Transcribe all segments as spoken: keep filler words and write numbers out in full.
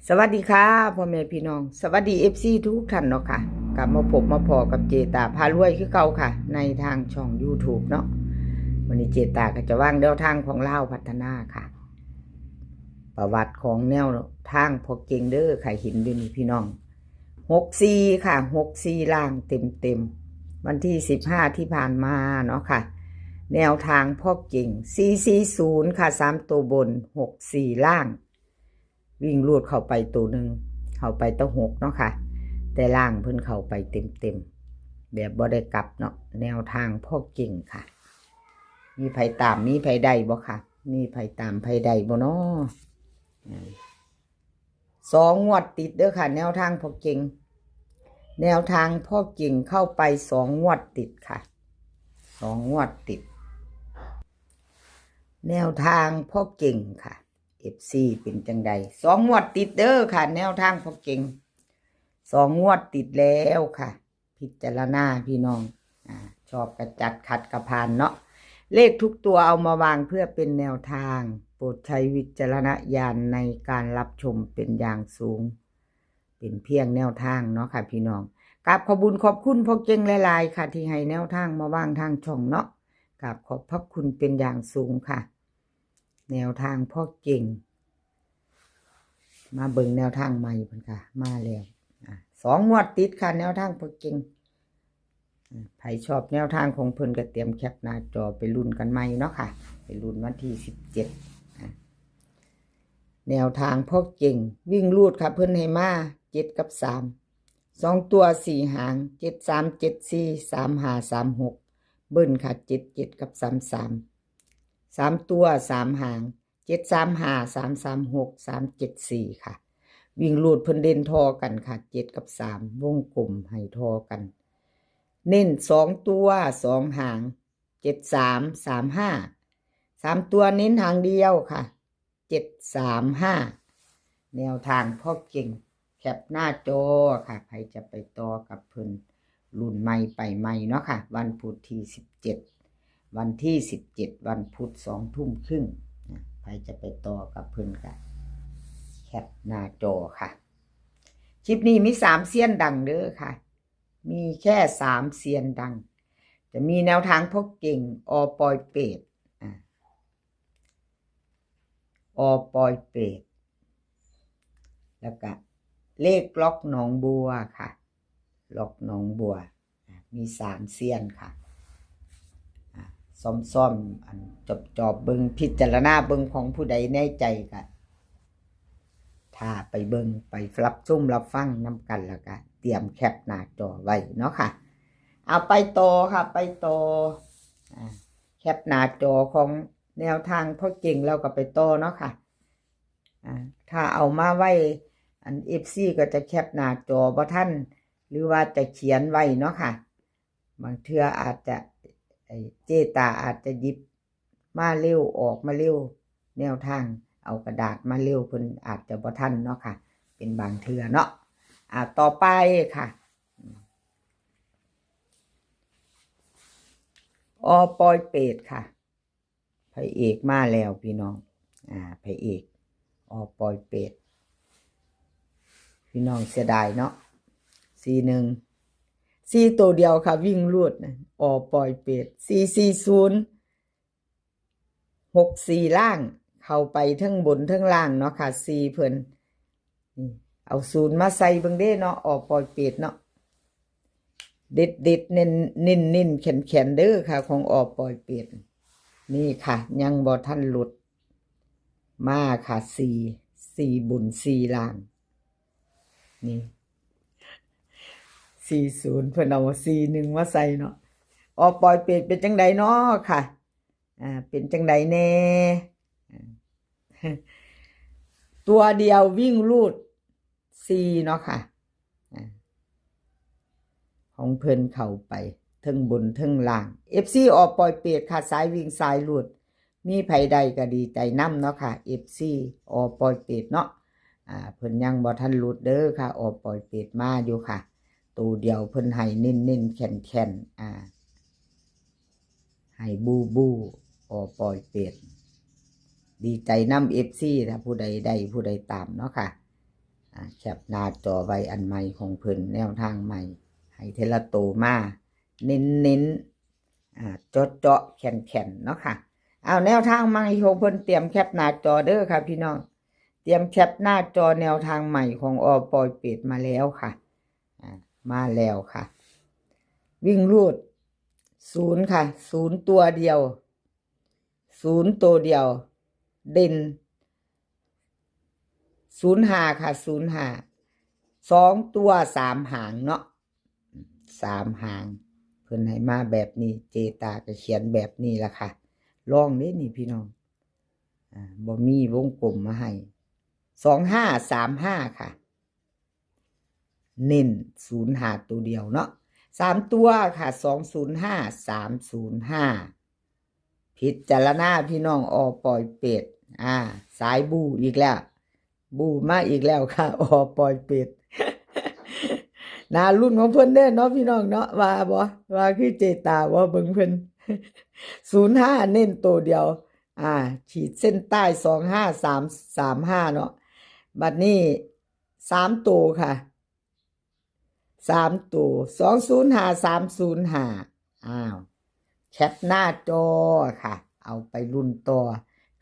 สวัสดีค่ะ พ่อแม่พี่น้อง สวัสดี เอฟซี ทุกท่านเนาะค่ะ กลับมาพบมาพ้อกับเจตาพารวยคือเก่าค่ะ ในทางช่อง YouTube เนาะ วันนี้เจตาก็จะวางแนวทางของลาวพัฒนาค่ะ ประวัติของแนวทางพ่อเก่งเด้อค่ะ เห็นอยู่นี่พี่น้อง หกสี่ ค่ะ หกสี่ ล่างเต็มๆ วันที่ สิบห้า ที่ผ่านมาเนาะค่ะ แนวทางพ่อเก่ง สี่สี่ศูนย์ ค่ะ สาม ตัวบน หกสี่ ล่าง วิ่งรูดเข้าไปตัวหนึ่ง เข้าไปตั้งหกเนาะค่ะ แต่ล่างเพิ่นเข้าไปเต็มๆ แบบบ่ได้กลับเนาะ แนวทางพ่อเก่งค่ะ มีไผตามมีไผได้บ่ค่ะ มีไผตามไผได้บ่เนาะ อ่า สองงวดติดเด้อค่ะ แนวทางพ่อเก่ง แนวทางพ่อเก่งเข้าไปสองงวดติดค่ะ สองงวดติด แนวทางพ่อเก่งค่ะ เอฟซี เป็นจังใด สองงวดติดเด้อค่ะ แนวทางพ่อเก่ง สองงวดติดแล้วค่ะ พิจารณาพี่น้อง อ่า ชอบกะจัด ขัดกะผ่านเนาะ เลขทุกตัวเอามาวางเพื่อเป็นแนวทาง โปรดใช้วิจารณญาณในการรับชมเป็นอย่างสูง เป็นเพียงแนวทางเนาะค่ะพี่น้อง กราบขอบบุญขอบคุณพ่อเก่งหลายๆ ค่ะ ที่ให้แนวทางมาวางทางช่องเนาะ กราบขอบพระคุณเป็นอย่างสูงค่ะ แนวทางพ่อเก่ง มาเบิ่งแนวทางใหม่เพิ่นค่ะ มาแล้ว อ่ะ สองงวดติดค่ะ แนวทางพ่อเก่ง อ่ะ ไผชอบแนวทางของเพิ่นก็เตรียมแคปหน้าจอไปลุ้นกันใหม่เนาะค่ะ ไปลุ้นวันที่ สิบเจ็ด อ่ะ แนวทางพ่อเก่ง วิ่งรูดค่ะ เพิ่นให้มา เจ็ด กับ สาม สอง ตัว สี่ หาง เจ็ด สาม เจ็ด สี่ สาม ห้า สาม หก เบิ้ลค่ะ เจ็ด เจ็ด กับ สาม สาม สาม ตัว สาม หาง เจ็ด สาม ห้า สาม สาม หก สาม เจ็ด สี่ ค่ะ วิ่งรูดเพิ่นเด่นท่อกันค่ะ เจ็ด กับ สาม วงกลมให้ท่อกัน เน้น สอง ตัว สอง หาง เจ็ด สาม สาม ห้า สาม ตัวเน้นหางเดียวค่ะ เจ็ด สาม ห้า แนวทางพ่อเก่ง แคปหน้าจอค่ะ ไผจะไปต่อกับเพิ่น รุ่นใหม่ไปใหม่เนาะค่ะ วันพุธที่ สิบเจ็ด วันที่ สิบเจ็ด วันพุธ สอง ทุ่มครึ่ง นะ ไผจะไปต่อกับเพิ่นก็แคปหน้าจอค่ะ คลิปนี้มีสามเซียนดังเด้อค่ะ มีแค่สามเซียนดัง จะมีแนวทางพ่อเก่ง อ.ปอยเปต อ่ะ อ.ปอยเปต แล้วก็เลขล็อกหนองบัวค่ะ ล็อกหนองบัว อ่ะ มีสามเซียนค่ะ อ่ะ ซ่อมๆ อันจอบๆ เบิ่ง พิจารณาเบิ่ง ของผู้ใดแน่ใจก็ ถ้าไปเบิ่ง ไปรับชมรับฟังนำกัน แล้วก็เตรียมแคปหน้าจอไว้เนาะค่ะ เอาไปต่อค่ะ ไปต่อ อ่า แคปหน้าจอของแนวทางพ่อเก่งแล้วก็ไปต่อเนาะค่ะ อ่า ถ้าเอามาไว้ อัน เอฟซี ก็จะแคปหน้าจอบ่ทัน หรือว่าจะเขียนไว้เนาะค่ะ บางเทื่ออาจจะ ไอ้เจตาอาจจะหยิบมาเร็ว ออกมาเร็ว แนวทาง เอากระดาษมาเร็ว เพิ่นอาจจะบ่ทันเนาะค่ะ เป็นบางเทื่อเนาะ อ่า ต่อไปค่ะ อ.ปอยเปตค่ะ พระเอกมาแล้วพี่น้อง อ่า พระเอก อ.ปอยเปต พี่น้องเสียดายเนาะ สี่หนึ่ง สี่ ตัวเดียวค่ะ วิ่งรูดนะ อ.ปอยเปต สี่สี่ศูนย์ หกสี่ ล่าง เข้าไปทั้งบนทั้งล่างเนาะค่ะ สี่ เพิ่น นี่ เอาศูนย์มาใส่เบิ่งเด้เนาะ อ.ปอยเปตเนาะ เด็ดเด็ดๆ เน้นเน้นเน้นแข็งแข็งๆ เด้อค่ะ ของ อ.ปอยเปต นี่ค่ะ ยังบ่ทันหลุด มาค่ะ สี่ สี่ บน สี่ ล่าง นี่ สี่ศูนย์ เพิ่นเอา สี่หนึ่ง มาใส่เนาะ อ.ปอยเปต เป็นจังใดเนาะค่ะ อ่า เป็นจังใดแน่ อ่า ตัวเดียววิ่งรูด สี่ เนาะค่ะ อ่า ของเพิ่นเข้าไปเทิงบนเทิงล่าง เอฟซี อ.ปอยเปตค่ะ สายวิ่งสายรูด มีไผได้ก็ดีใจนำเนาะค่ะ เอฟซี อ.ปอยเปตเนาะ อ่า เพิ่นยังบ่ทันหลุดเด้อค่ะ อ.ปอยเปต มาอยู่ค่ะ ตัวเดียวเพิ่นให้เน้นๆ แข็งๆ อ่า ให้บูบู อ.ปอยเปต ดีใจนำ เอฟซี ถ้าผู้ใดได้ผู้ใดตามเนาะค่ะ อ่า แคปหน้าจอไว้ อันใหม่ของเพิ่น แนวทางใหม่ ให้เทอละโตมา เน้นๆ อ่า เจาะๆ แข็งๆ เนาะค่ะ เอาแนวทางใหม่ของเพิ่น เตรียมแคปหน้าจอเด้อค่ะพี่น้อง เตรียมแคปหน้าจอ แนวทางใหม่ของอ.ปอยเปตมาแล้วค่ะ อ่า มาแล้วค่ะ วิ่งรูดศูนย์ค่ะ ศูนย์ตัวเดียว ศูนย์ตัวเดียว เด่นศูนย์ห้าค่ะ ศูนย์ห้า สองตัวสามหางเนาะ สามหาง เพิ่นให้มาแบบนี้ เจตาก็เขียนแบบนี้ล่ะค่ะ ลองเด้นี่พี่น้อง อ่า บ่มีวงกลมมาให้ สองห้าสามห้าค่ะ เน้นศูนย์ห้าตัวเดียวเนาะ สามตัวค่ะ สองศูนย์ห้า สามศูนย์ห้า พิจารณาพี่น้อง อ.ปอยเปต อ่า สายบูอีกแล้ว บูมาอีกแล้วค่ะ อ.ปอยเปต น่าลุ้นของเพิ่นเด้เนาะพี่น้องเนาะ ว่าบ่ ว่าคือเจตาบ่ เบิ่งเพิ่น ศูนย์ห้า เน้นตัวเดียว อ่า ขีดเส้นใต้ สองห้าสาม สามห้า เนาะ บัดนี้ สามตัวค่ะ สามตัว สองศูนย์ห้า สามศูนย์ห้า อ้าว แคปหน้าจอค่ะ เอาไปลุ้นต่อ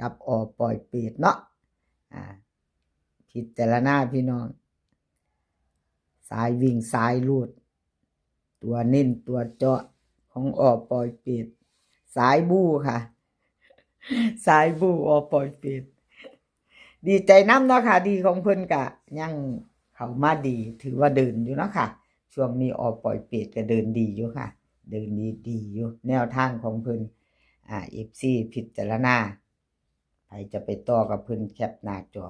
กับ อ.ปอยเปต เนาะ อ่า พิจารณาพี่น้อง สายวิ่งสายรูด ตัวเน้นตัวเจาะของ อ.ปอยเปต สายบูค่ะ สายบู อ.ปอยเปต ดีใจนำเนาะค่ะ ดีของเพิ่นกะยังเข้ามาดี ถือว่าเดินอยู่เนาะค่ะ ช่วงนี้ อ.ปอยเปตก็เดินดีอยู่ค่ะ เดินดีดีอยู่ แนวทางของเพิ่น อ่า เอฟซี พิจารณา ใครจะไปต่อกับเพิ่น แคปหน้าจอ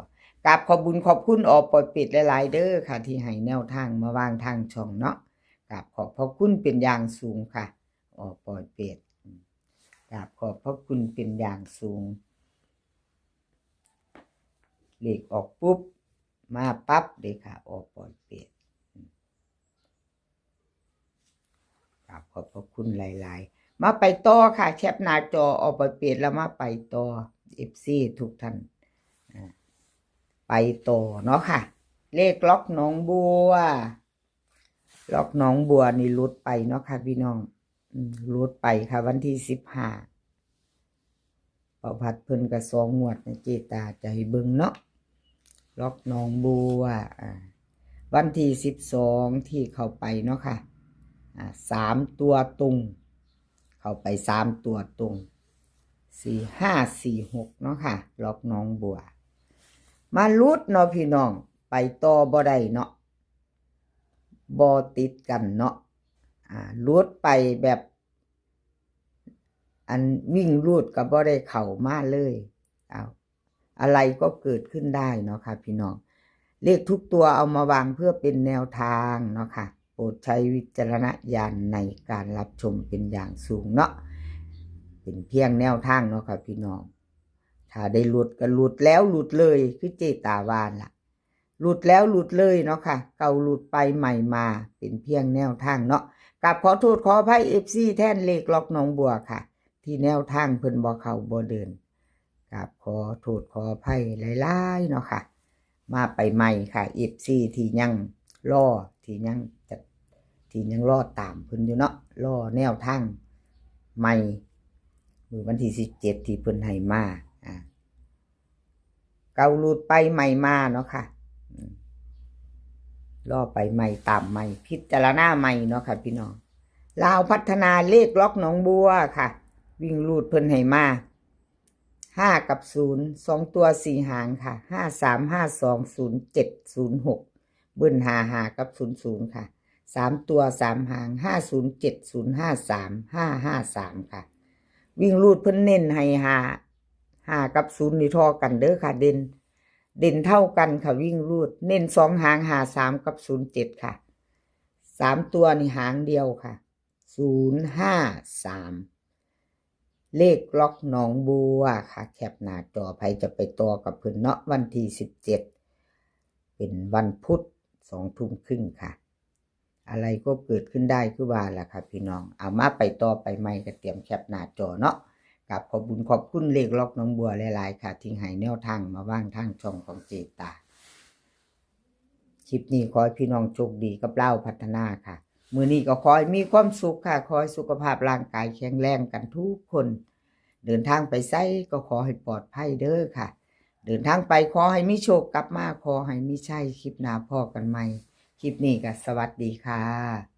กราบขอบบุญขอบคุณ อ.ปอยเปต หลายๆ เด้อค่ะ ที่ให้แนวทางมาวางทางช่องเนาะ กราบขอบพระคุณเป็นอย่างสูงค่ะ อ.ปอยเปต กราบขอบพระคุณเป็นอย่างสูง เลขออกปุ๊บ มาปั๊บเลยค่ะ อ.ปอยเปต กราบขอบพระคุณหลายๆ มาไปต่อค่ะ แคปหน้าจอ อ.ปอยเปต แล้วมาไปต่อ เอฟซี ทุกท่าน อ่า ไปต่อเนาะค่ะ เลขล็อกหนองบัว ล็อกหนองบัวนี่หลุดไปเนาะค่ะพี่น้อง อืม หลุดไปค่ะ วันที่สิบห้า ป้าพัดเพิ่นก็สองงวดนะ เจตาจะให้เบิ่งเนาะ ล็อกหนองบัว อ่า วันที่สิบสองที่เข้าไปเนาะค่ะ อ่า สามตัวตรง เข้าไปสามตัวตรง สี่ห้าสี่หก เนาะค่ะ ล็อกหนองบัว มาหลุดเนาะพี่น้อง ไปต่อบ่ได้เนาะ บ่ติดกันเนาะ อ่า หลุดไปแบบ อันวิ่งรูดก็บ่ได้เข้ามาเลย เอา อะไรก็เกิดขึ้นได้เนาะค่ะพี่น้อง เลขทุกตัวเอามาวางเพื่อเป็นแนวทางเนาะค่ะ โปรดใช้วิจารณญาณในการรับชมเป็นอย่างสูงเนาะ เป็นเพียงแนวทางเนาะค่ะพี่น้อง ถ้าได้หลุดก็หลุดแล้วหลุดเลย คือเจตาว่าล่ะ หลุดแล้วหลุดเลยเนาะค่ะ เก่าหลุดไปใหม่มา เป็นเพียงแนวทางเนาะ กราบขอโทษขออภัย เอฟซี แทนเลขล็อกหนองบัวค่ะ ที่แนวทางเพิ่นบ่เข้าบ่เดิน กราบขอโทษขออภัยหลายๆ เนาะค่ะ มาไปใหม่ค่ะ เอฟซี ที่ยังรอ ที่ยังจะ ที่ยังรอตามเพิ่นอยู่เนาะ รอแนวทางใหม่ มื้อวันที่สิบเจ็ดที่เพิ่นให้มา อ่า เก่าหลุดไปใหม่มาเนาะค่ะ อืม รอไปใหม่ตามใหม่ พิจารณาใหม่เนาะค่ะพี่น้อง ลาวพัฒนาเลขล็อกหนองบัวค่ะ วิ่งรูดเพิ่นให้มา ห้า กับ ศูนย์ สองตัวสี่หางค่ะ ห้าสาม ห้าสอง ศูนย์เจ็ด ศูนย์หก เบิ้ล ห้าห้า กับ ศูนย์ศูนย์ ค่ะ สามตัวสามหาง ห้าศูนย์เจ็ด ศูนย์ห้าสาม ห้าห้าสาม ค่ะ วิ่งรูดเพิ่นเน้นให้ ห้า ห้า กับ ศูนย์ นี่ท่อกันเด้อค่ะ เด่น เด่นเท่ากันค่ะ วิ่งรูด เน้นสองหาง ห้าสาม กับ ศูนย์เจ็ด ค่ะ สามตัวนี่หางเดียวค่ะ ศูนย์ห้าสาม เลขล็อกหนองบัวค่ะ แคปหน้าจอ ไผจะไปต่อกับเพิ่นเนาะ วันที่สิบเจ็ด เป็นวันพุธ สองทุ่มครึ่งค่ะ อะไรก็เกิดขึ้นได้คือว่าล่ะค่ะพี่น้อง เอามาไปต่อไปใหม่ก็เตรียมแคปหน้าจอเนาะ กราบขอบบุญขอบคุณเลขล็อกหนองบัวหลายๆ ค่ะ ที่ให้แนวทางมาวางทางช่องของเจตา คลิปนี้ขอให้พี่น้องโชคดีกับลาวพัฒนาค่ะ มื้อนี้ก็ขอให้มีความสุขค่ะ ขอให้สุขภาพร่างกายแข็งแรงกันทุกคน เดินทางไปไสก็ขอให้ปลอดภัยเด้อค่ะ เดินทางไปขอให้มีโชค กลับมาขอให้มีชัย คลิปหน้าพ้อกันใหม่ คลิปนี้ก็สวัสดีค่ะ